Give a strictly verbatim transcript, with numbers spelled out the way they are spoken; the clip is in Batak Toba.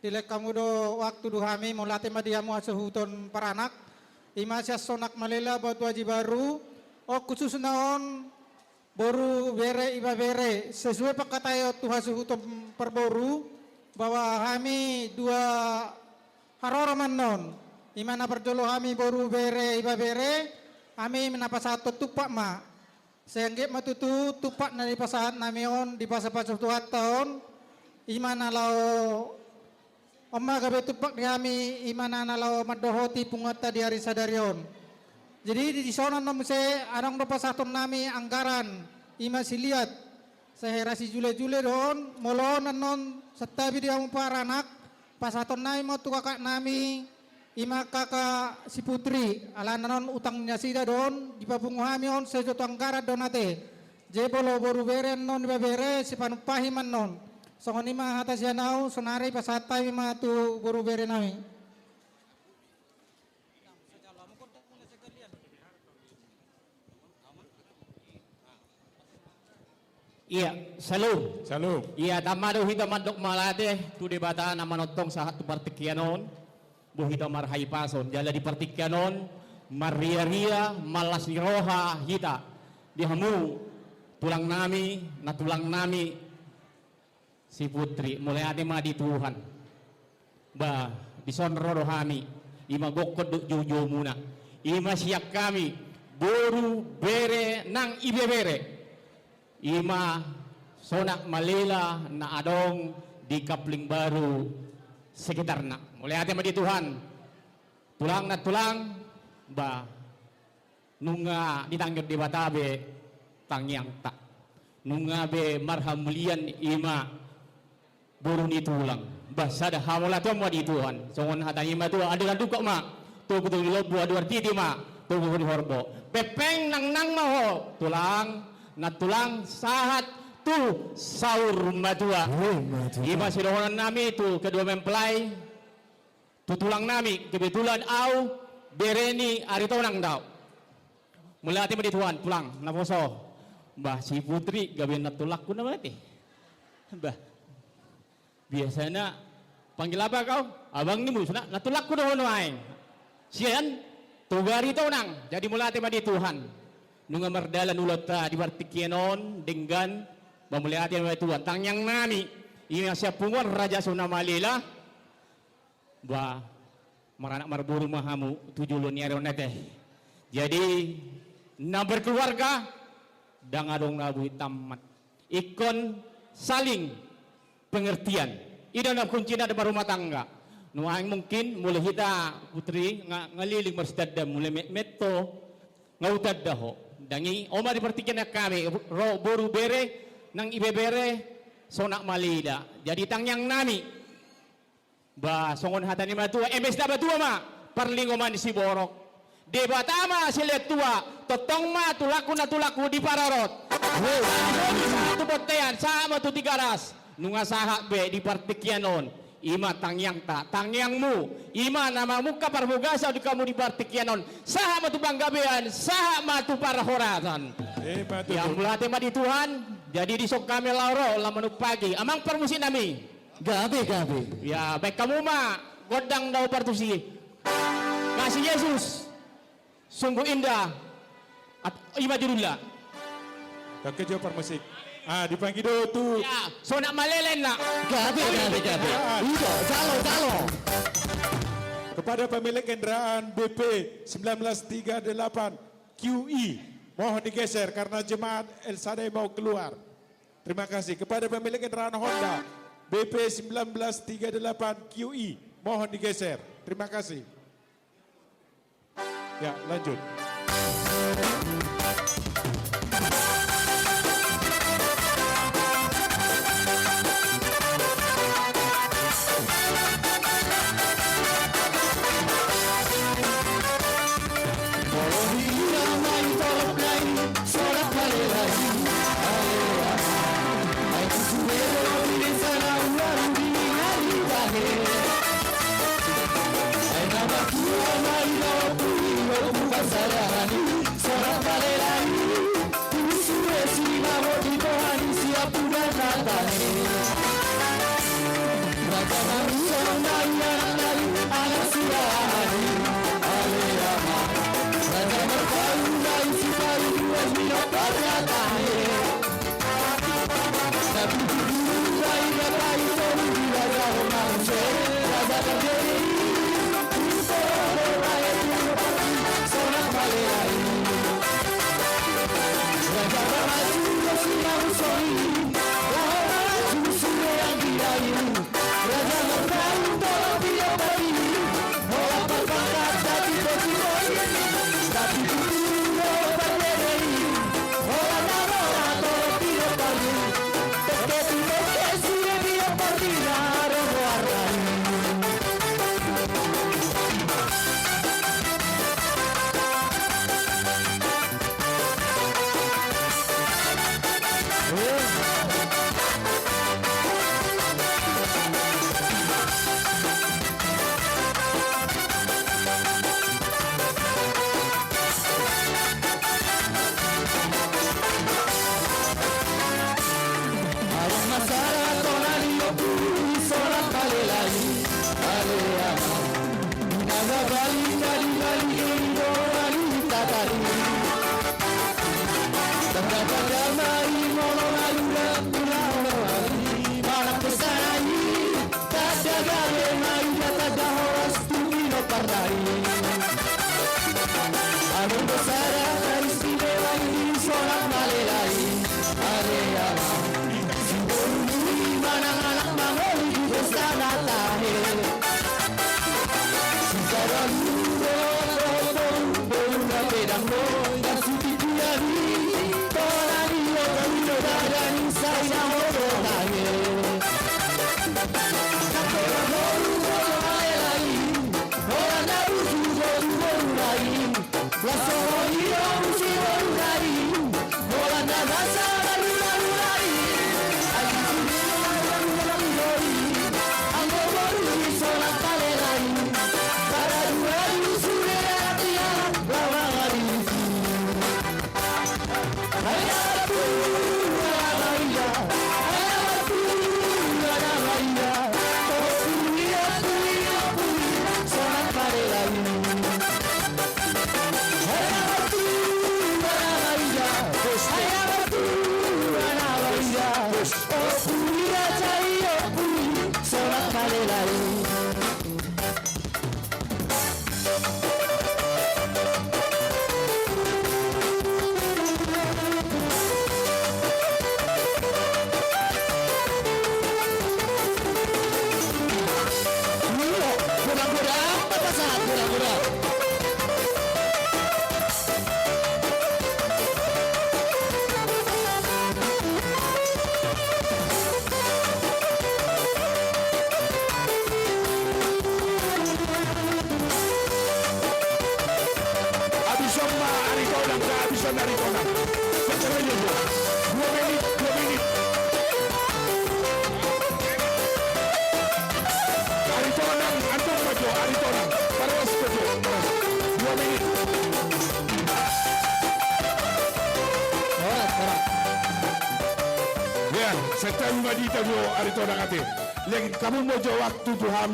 Dilehon hamu do waktu tu hami, mauliate ma di hamu hasuhuton paranak. Ima sian Sonak Malela, Batu Aji Baru. On khususna on boru, bere, ibebere, sesuai pangkataion tu hasuhuton parboru, bahwa hami dua haroro ma annon. Ima na parjolo hami boru, bere, ibebere, hami na pasahathon tumpak ma. Sai anggiat ma tutu tumpak na dipasahat nami on, dipasupasu Tuhanta on, ima na laho, on ma gabe tumpak di hami, ima na, na laho mandohoti punguanta di ari sadari on. Jadi di, dison annon muse adong do pasahaton nami anggaran, ima siliat, sahera sijulejule do on, molo on annon santabi di hamu paranak, pasahaton nami ma tu kakak nami, ima kakak si Putri, alana on utang ni nasida do on, dipapungu hami on, sai jolo tu anggaran do on ate. Jadi molo boru, bere annon, ibebere, sipanumpahi ma annon. Songon i ma hata sian ahu, saonari pasahat hami ma tu boru, bere nami. Ia, salam. Salam. Ia, tama do hita mandok mauliate tu Debata na manongtong sahat tu partingkian on. Boi hita marhahipason, jala di partingkian on marriaria, marlas ni roha hita. Di hamu tulang nami, nantulang nami, si Putri, mauliate ma di Tuhan. Bah, dison ro do hami, ima gokhon dohot joujoumuna. Ima sian hami, boru, bere nang ibebere. Ima Sonak Malela na adong di Kapling Baru sekitarna. Mauliate ma di Tuhan. Tulang, nantulang, bah, nunga ditangihon Debata be tangiangta. Nunga be marhamulian ima boru ni tulang. Bah, sada hamauliateon ma di Tuhan. Songon hata ni matua, andor na dungkot ma togu-togu ni lombu, andor titi ma togu-togu ni horbo. Pengpeng nangnang ma ho, tulang, nantulang, sahat tu saur matua. Ima sidohonon nami tu kedua mempelai, tu tulang nami, kebetulan ahu bere ni Aritonang do ahu. Mauliate ma di Tuhan, tulang, naposo. Bah, si Putri gabe nantulangku nama ate. Bah, biasana panggil abang ahu, abang ni musuna, nantulangku do ho nuaeng. Sian Toga Aritonang, jadi mauliate ma di Tuhan. Nunga mardalan ulaonta di partingkian on denggan, bah, mauliate ma di Tuhan. Tangiang nami, ima sian punguan Raja Sonak Malela, bah, maranak marboru ma hamu tu joloan ni ari on ate. Jadi, na berkeluarga, ndang adong na boi tamat. Ingkon saling pengertian. I do na kuncina di rumah tangga. Nuaeng mungkin mulai hita Putri nga, nga leleng marsitanda, mulai metmet ho nga hutanda ho. Ndang i, on ma di partingkian hami, ro boru, bere nang ibebere Sonak Malela. Jadi tangiang nami. Bah, songon hata ni matua, eme sitabatua ma parlinggoman ni siborok. Debata ma silehon tua, tongtong ma tulangku, nantulangku diparorot. Sahat tu bontean, sahat ma tu Tigaras. Nunga sahat be di partingkian on. Ima tangiangta, tangiangmu. Ima na mamungka parbagason di hamu di partingkian on. Sahat ma tu panggabean, sahat ma tu parhorasan. Ia, mauliate ma di Tuhan. Jadi dison hami laho ro, laho manumpahi amang parmusik nami. Gabe, gabe. Ia, baen hamu ma gondang dao partusi. Kasih Yesus, sungguh indah. Ima judulna. Oke, jo parmusik. Ah, dipanggil do tu. Ia, Sonak Malela na. Gabe, gabe, gabe. I do, jalo, jalo. Kepada pemilik kendaraan B P sembilan belas tiga delapan Q I, mohon digeser karena jemaat El Sadai mau keluar. Terima kasih. Kepada pemilik kendaraan Honda B P sembilan belas tiga delapan Q I, mohon digeser. Terima kasih. Ya, lanjut. Habis on ma Aritonang, habis on Aritonang. Segera jo. Dua menit, dua menit. Aritonang, antum ma jo, Aritonang. Terus jo, terus. Dua menit. Horas, horas. Ya, santabi ma di hita jo Aritonang ate. Lagi kamu mau jawab tu Tuhan.